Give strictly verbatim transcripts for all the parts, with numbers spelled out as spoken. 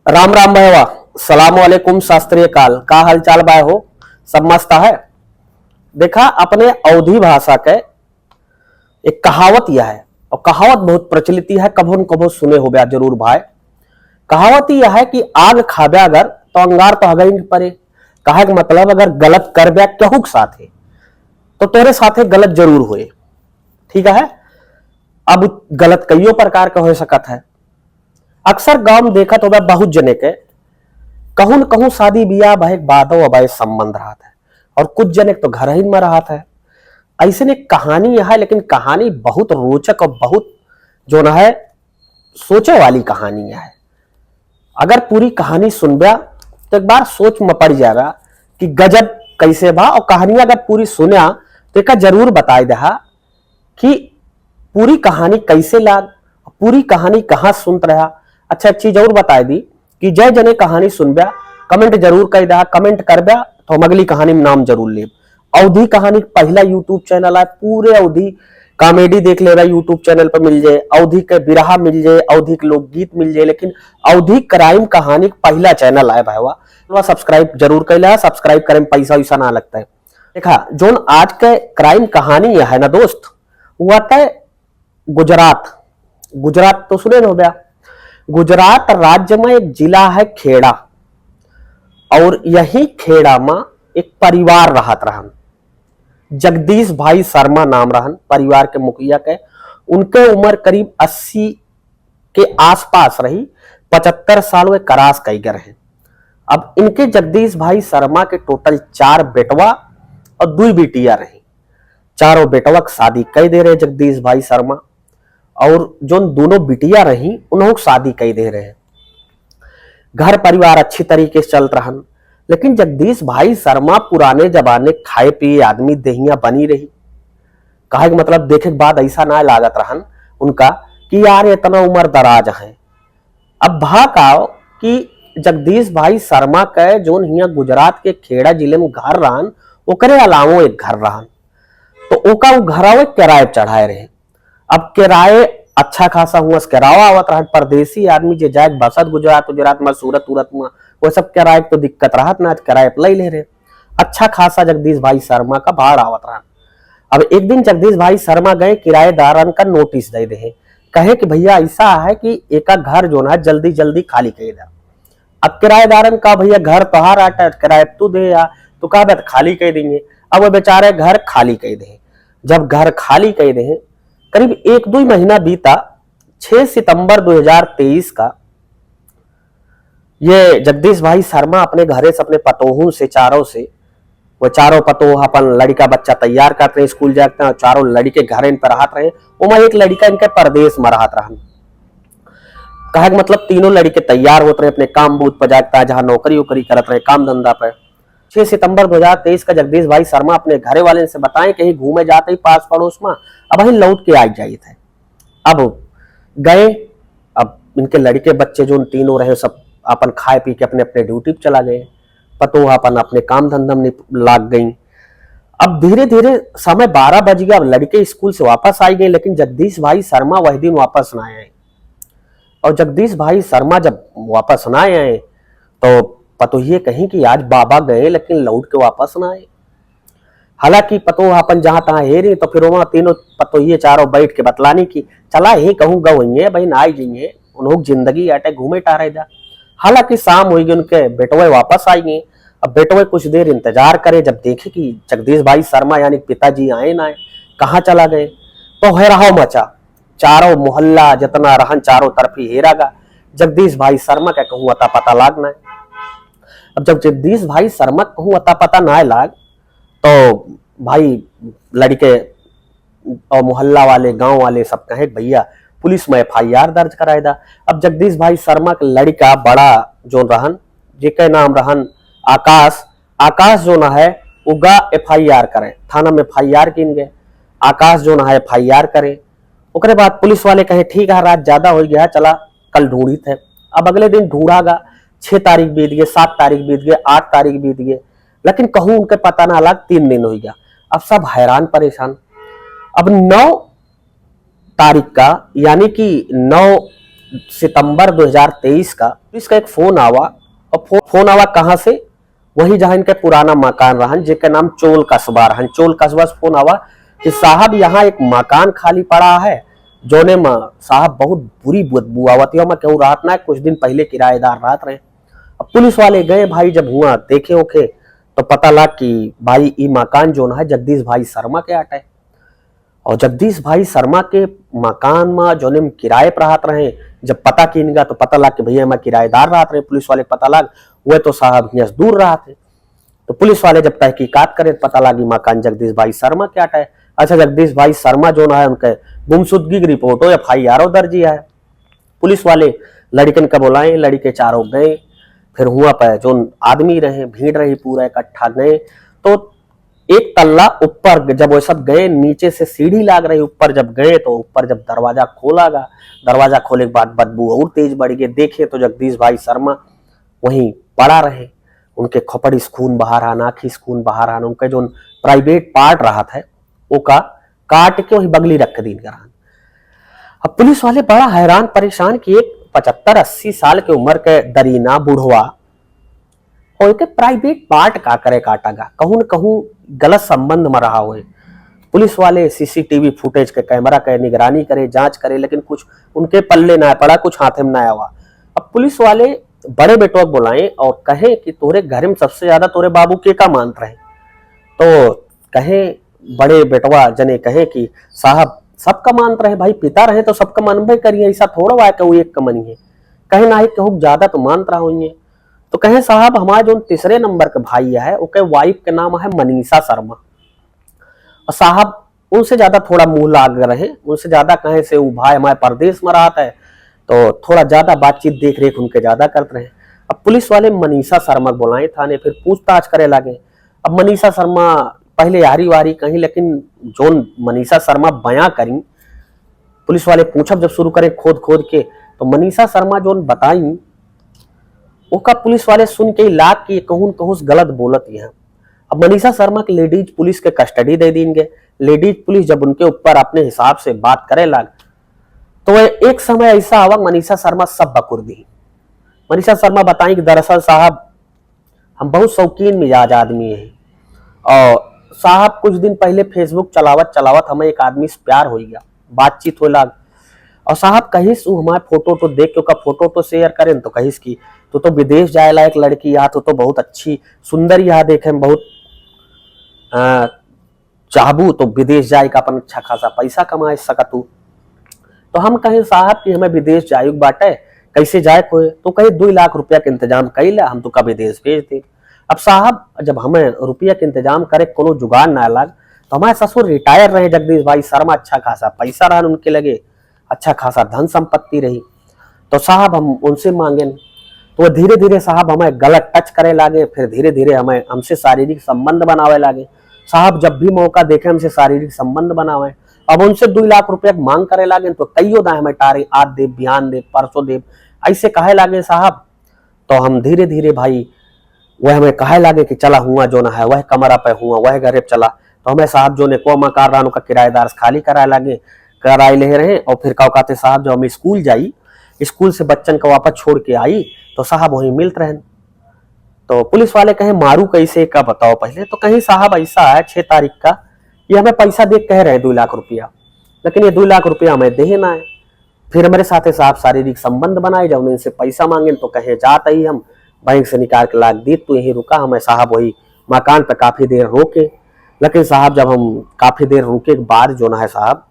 राम राम भाईवा, सलाम वालेकुम, शास्त्रीय काल, का हालचाल बा हो? सब मस्त है? देखा, अपने अवधी भाषा के एक कहावत यह है, और कहावत बहुत प्रचलित है, कभो न कभो सुने होब्या जरूर भाई। कहावत यह है कि आग खाब्या अगर तो अंगार तो हगई न परे। कहे के मतलब, अगर गलत करब्या केहू के साथे, तो तोरे साथे गलत जरूर होए। ठीक है, अब गलत कईयो प्रकार का हो सकत है। अक्सर गांव में देखत होबे बहुत जने के कहूं न कहूं शादी बियाह भए के बादो अब संबंध रहत है, और कुछ जने के तो घर ही में रहत है। ऐसे ने कहानी यह है, लेकिन कहानी बहुत रोचक और बहुत जो न है सोचे वाली कहानी है। अगर पूरी कहानी सुनब्या तो एक बार सोच में पड़ जाएगा कि गजब कैसे बा, और कहानी अगर पूरी सुन्या तो एक जरूर बताए दहा कि पूरी कहानी कैसे लाग, पूरी कहानी कहाँ सुनत रहा। अच्छा, एक चीज और बताए दी कि जय जने कहानी सुनब्या, कमेंट जरूर कर दहा, कमेंट करब्या तो हम अगली कहानी में नाम जरूर लेब। अवधी कहानी पहला YouTube चैनल है, पूरे अवधी कॉमेडी देख लेबा YouTube चैनल पर मिल जाए, अवधी के बिरहा मिल जाए, अवधी के लोकगीत मिल जाए, लेकिन अवधी क्राइम कहानी पहला चैनल है भाईवा। सब्सक्राइब जरूर कर ला, सब्सक्राइब करे में पैसा वैसा ना लगता है। देखा, जोन आज के क्राइम कहानी है ना दोस्त, वो आता है गुजरात। गुजरात तो सुने न होब्या। गुजरात राज्य में एक जिला है खेड़ा, और यही खेड़ा में एक परिवार रहत रहन। जगदीश भाई शर्मा नाम रहन परिवार के मुखिया के। उनके उम्र करीब अस्सी के आसपास रही, पचहत्तर साल वे क्रॉस कई गए रहे। अब इनके जगदीश भाई शर्मा के टोटल चार बेटवा और दुई बिटिया रही। चारों बेटवा के शादी कई दे रहे जगदीश भाई शर्मा, और जोन दोनों बिटिया रही उन्हों के शादी कई दे रहे। घर परिवार अच्छी तरीके से चलत रहन, लेकिन जगदीश भाई शर्मा पुराने जमाने खाए पिए आदमी, देहिया बनी रही। कहे के मतलब, देखे के बाद ऐसा ना लागत रहन उनका कि यार इतना उम्र दराज है। अब भा का कि जगदीश भाई शर्मा के जोन हियां गुजरात के खेड़ा जिले में घर रहन, ओकरे अलावो एक घर रहन, तो ओका उ घरावे किराए पे चढ़ाए रहे। अब किराए अच्छा खासा हुआ से किरावा आवत रहन। परदेसी आदमी जे जाए बसत गुजरात उजरात में, सूरत उरत में, वो सब किराए के तो दिक्कत रहत ना, किराए पे ले ले रहे। अच्छा खासा जगदीश भाई शर्मा का भाड़ आवत रहन। अब एक दिन जगदीश भाई शर्मा गए किराएदारन का नोटिस दे दे, कहे कि भैया ऐसा है कि एका घर जो ना जल्दी जल्दी खाली कर दे। अब किराएदारन का, भैया घर तोहार आटा, किराए तू दे या, तो कहा तो खाली कर देंगे। अब वो बेचारे घर खाली कर दे। जब घर खाली कर दे, करीब एक दो महीना बीता, छह सितंबर दो हज़ार तेईस का ये जगदीश भाई शर्मा अपने घरे से, अपने पतोहू से, चारों से, वो चारों पतोह अपन लड़का बच्चा तैयार करत रहे, स्कूल जात रहे, चारों लड़के घरे इन पर रहत रहे। ओमा एक लड़का इनके परदेश में रहत रहन। कहे के मतलब तीनों लड़के तैयार होत रहे, अपने काम बूत पर जात रहे, जहाँ नौकरी वोकरी करत रहे, काम धंधा पे। छह सितंबर दो हज़ार तेईस का जगदीश भाई शर्मा अपने घरे वाले से बताए, कहीं घूमे जात ही पास पड़ोस में, अब वहीं लौट के आ जाइत है। अब गए, अब इनके लड़के बच्चे जो उन तीनों रहे सब अपन खाए पी के अपने अपने ड्यूटी पे चला गए, पतोह अपन अपने काम धंधा में निप-, लाग गई। अब धीरे धीरे समय बारह बज गया, अब लड़के स्कूल से वापस आ गए, लेकिन जगदीश भाई शर्मा वही दिन वापस ना आए। और जगदीश भाई शर्मा जब वापस ना आए तो पतोहिए कहीं कि आज बाबा गए लेकिन लौट के वापस ना आए। हालांकि पतोह अपन जहाँ तहाँ हेरी, तो फिर वहाँ तीनों पतोहिए चारों बैठ के बतलानी कि चला ही कहूँ गवइये, बहन आई जइये, उन्हों जिंदगी आटे घूमे टहरे जा। हालांकि शाम हुई गई, उनके बेटवे वापस आई गए। अब बेटवे कुछ देर इंतजार करे, जब देखे कि जगदीश भाई शर्मा यानी पिताजी आए ना आए, कहाँ चला गए, तो हैराहो मचा। चारों मोहल्ला जितना रहन, चारों तरफ ही हेरा गा, जगदीश भाई शर्मा का कहूँ अता पता लाग ना है। अब जब जगदीश भाई शर्मा कहूँ अता पता ना लाग, तो भाई लड़के और मोहल्ला वाले, गांव वाले सब कहे, "भैया, पुलिस में एफ आई आर दर्ज कराए दा।" अब जगदीश भाई शर्मा के लड़का बड़ा जो रहन, जेके नाम रहन आकाश, आकाश जो ना है, उगा एफ आई आर करे, थाना में एफ आई आर कीन गए। आकाश जो ना है, एफ आई आर करे। ओकरे बाद पुलिस वाले कहे, "ठीक है, रात ज्यादा हो गया, चला कल ढूंढित है।" अब अगले दिन ढूंढा गा, छह तारीख बीत गए, सात तारीख बीत गए, आठ तारीख बीत गए, लेकिन कहूँ उनके पता ना लाग। तीन दिन हो गया, अब सब हैरान परेशान। अब नौ तारीख का, यानी कि नौ सितंबर दो हज़ार तेईस का, पुलिस का एक फोन आवा। और फो-, फोन आवा कहाँ से? वही जहाँ इनके पुराना मकान रहन, जेके नाम चोल कस्बा रहन। चोल कस्बा से फोन आवा कि साहब, यहाँ एक मकान खाली पड़ा है, जोने में साहब बहुत बुरी बदबू आवत है, ओमा केहू रहत ना है, कुछ दिन पहले किराएदार रहत रहे। अब पुलिस वाले गए भाई, जब हुआ देखे ओखे तो पता लाग कि भाई ई मकान जोन है जगदीश भाई शर्मा के आटे। और जगदीश भाई शर्मा के मकान में जोने में किराए पर रहत रहे, जब पता कीन गा तो पता लाग कि भैया एमा किराएदार रहत रहे। पुलिस वाले पता लाग, वह तो साहब हियाँ से दूर रहत है। तो पुलिस वाले जब तहकीकात करे तो पता लागी मकान जगदीश भाई शर्मा के आटे। अच्छा, जगदीश भाई शर्मा जोन है उनके गुमशुदगी की रिपोर्ट हो, एफ आई आर हो दर्ज है। पुलिस वाले लड़िकन का बुलाए, लड़िके चारों गए। फिर हुआ पे जोन आदमी रहे, भीड़ रही, पूरा इकट्ठा गए। तो एक तल्ला ऊपर जब वो सब गए, नीचे से सीढ़ी लाग रही, ऊपर जब गए तो ऊपर जब दरवाजा खोला गा, दरवाजा खोले के बाद बदबू और तेज बढ़ गई। देखे तो जगदीश भाई शर्मा वहीं पड़ा रहे, उनके खोपड़ी से खून बहा रहा, नाखी से खून बहा रहा, उनके जोन प्राइवेट पार्ट रहत है ओका काट के वही बगली रख दीन रहन। अब पुलिस वाले बड़ा हैरान परेशान कि एक पचहत्तर अस्सी साल के उम्र के दरीना बुढ़वा और के प्राइवेट पार्ट का करे काटा गा, कहूँ न कहूँ गलत संबंध में रहा होए। पुलिस वाले सी सी टी वी फुटेज के, कैमरा के निगरानी करे, जांच करे, लेकिन कुछ उनके पल्ले ना पड़ा, कुछ हाथे में ना आवा। अब पुलिस वाले बड़े बेटवा के बुलाए और कहे कि तोरे घर में सबसे ज्यादा तोरे बाबू के का मानत रहे? तो कहे, बड़े बेटवा जने कहे कि साहब, सबका मानत रहे भाई, पिता रहे तो सबका मानबे करिए, ऐसा थोड़ा बा कि वो एक का मनिए। कहे, ना ही कहूँ ज्यादा तो मानत रहा होइए। तो कहे, साहब, हमारे जो तीसरे नंबर के भाई है, ओके वाइफ के नाम है मनीषा शर्मा। और साहब उनसे ज्यादा थोड़ा मुंह लाग रहे, उनसे ज्यादा कहे से वो भाई हमारे परदेश में रहत है, तो थोड़ा ज्यादा बातचीत देख रेख उनके ज्यादा करत रहे। अब पुलिस वाले मनीषा शर्मा के बुलाए थाने, फिर पूछताछ करे लागे। अब मनीषा शर्मा पहले यारी वारी कहीं, लेकिन जोन मनीषा शर्मा बयां करी, पुलिस वाले पूछब जब शुरू करें खोद खोद के, तो मनीषा शर्मा जोन बताई, ओका पुलिस वाले सुन के ही लाग कि कहूँ न कहूँ से गलत बोलत ही हैं। अब मनीषा शर्मा के लेडीज पुलिस के कस्टडी दे दीन गए। लेडीज पुलिस जब उनके ऊपर अपने हिसाब से बात करे लाग, तो वह एक समय ऐसा आवा, मनीषा शर्मा सब बकुर दी। मनीषा शर्मा बताई कि दरअसल साहब, हम बहुत शौकीन मिजाज आदमी हैं, और साहब कुछ दिन पहले फेसबुक चलावत चलावत हमें एक आदमी से प्यार हो गया, बातचीत हो लाग। और साहब कहिस, वो हमारे फोटो तो देख के ओका फोटो तो शेयर करें, तो कहिस कि तू तो विदेश जाए लायक लड़की, यहाँ तू तो बहुत अच्छी सुंदर, यहाँ देखे में बहुत, अ, चाहबू तो विदेश जाए का अपन अच्छा खासा पैसा कमाए सकतू। तो हम कहे, साहब कि हमें विदेश जाए के बाटे, कैसे जाए कोई? तो कहे, दो लाख रुपया के इंतजाम कई ला, हम तो का विदेश भेज दे। अब साहब, जब हमें रुपया के इंतजाम करे कोनो जुगाड़ ना लाग, तो हमारे ससुर रिटायर रहे जगदीश भाई शर्मा, अच्छा खासा पैसा रहन उनके लगे, अच्छा खासा धन संपत्ति रही। तो साहब हम उनसे मांगेन, तो वो धीरे धीरे साहब हमें गलत टच करे लागे, फिर धीरे धीरे हमें, हमसे शारीरिक संबंध बनावे लागे। साहब जब भी मौका देखे हमसे शारीरिक संबंध बनावे। अब उनसे दो लाख रुपया के मांग करे लागे, तो कहियो दाए हमें टारे, आज दे, बिहान दे, परसों दे, ऐसे कहे लागे साहब। तो हम धीरे धीरे भाई वह हमें कहे लागे कि चला हुआ जो ना है, वह कमरा पे हुआ, वह घरे चला। तो हमें साहब जो ने को मकान रहन का किराएदार से खाली कराए लागे, कराए ले रहे। और फिर का कहते साहब, जब हम स्कूल जाई, स्कूल से बच्चन का वापस छोड़ के आई, तो साहब वहीं मिलत रहन। तो पुलिस वाले कहे, मारू कैसे का बताओ पहले। तो कहीं साहब ऐसा है, छः तारीख का ये हमें पैसा दे कह रहे हैं दो लाख रुपया, लेकिन ये दो लाख रुपया हमें दे ना है। फिर हमारे साथे साहब शारीरिक संबंध बनाए, जब उनसे पैसा मांगे तो कहे, जात ही हम बैंक से निकाल के लाग दी, तू यहीं रुका। हमें साहब वही मकान पे काफ़ी देर रोके, लेकिन साहब जब हम काफ़ी देर रुके के बाद जो ना है साहब,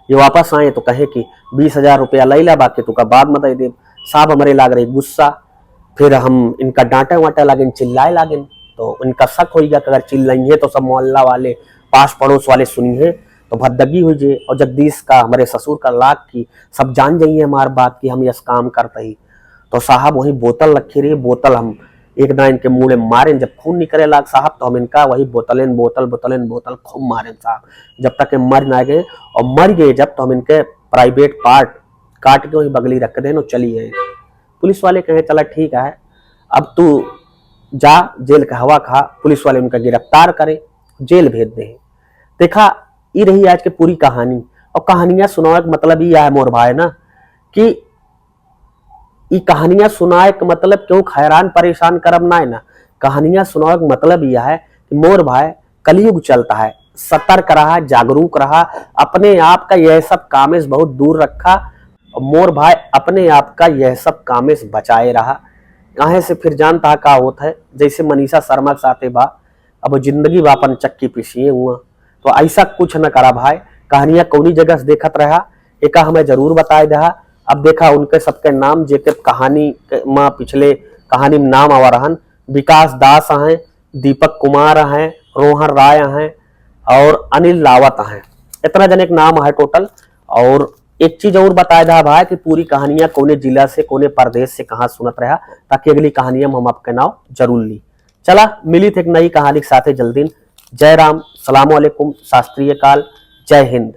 ये वापस आए तो कहे कि बीस हजार रुपया लई ला, बाकी तुका बाद में दे दे। साहब हमारे लाग रही गुस्सा, फिर हम इनका डांटे वाटे लागे, चिल्लाए लागे। तो इनका शक हो गया कि अगर चिल्लाइए तो सब मोहल्ला वाले, पास पड़ोस वाले सुनिए तो भद्दगी हो जाए, और जगदीश का, हमारे ससुर का लाग कि सब जान जाइए हमार बात कि हम यस काम करते ही। तो साहब वही बोतल रखे रही, बोतल हम एक दाएं इनके मुड़े मारेन, जब खून निकले लाग साहब, तो हम इनका वही बोतलेन बोतल, बोतलेन बोतल खूब मारेन साहब, जब तक ये मर ना गए। और मर गए जब, तो हम इनके प्राइवेट पार्ट काट के वही बगली रख देन और चली गए। पुलिस वाले कहे, चला ठीक है, अब तू जा जेल का हवा खा। पुलिस वाले उनका गिरफ्तार करे, जेल भेज दे। देखा, ये रही आज की पूरी कहानी। और कहानियां सुनावे का मतलब ये है मोर भाई ना, कि ई कहानियां सुनाए के मतलब क्यों हैरान परेशान करब ना है ना। कहानियां सुनाए के मतलब यह है कि मोर भाई, कलयुग चलता है, सतर्क रहा, जागरूक रहा, अपने आप का यह सब कामें से बहुत दूर रखा। और मोर भाई, अपने आप का यह सब कामें से बचाए रहा। काहे से फिर जानता है का होत है, जैसे मनीषा शर्मा के साथे बा, अब वो जिंदगी बा अपन चक्की पिसिए हुआ। तो ऐसा कुछ न करा भाई, कहानियां कौनी जगह से देखत रहा, एका हमें जरूर बताए दहा। अब देखा उनके सबके नाम, जेके कहानी के, मा पिछले कहानी में नाम आवा रहन, विकास दास हैं, दीपक कुमार हैं, रोहन राय हैं और अनिल रावत हैं। इतना जने के नाम है टोटल। और एक चीज और बताए दहा भाई कि पूरी कहानियां कौने जिला से, कौने प्रदेश से, कहाँ सुनत रहा, ताकि अगली कहानियां में हम आपके नाम जरूर ली। चला, मिली थे एक नई कहानी के साथे जल्दी। जय राम, सलाम वालेकुम, शास्त्रीय काल, जय हिंद।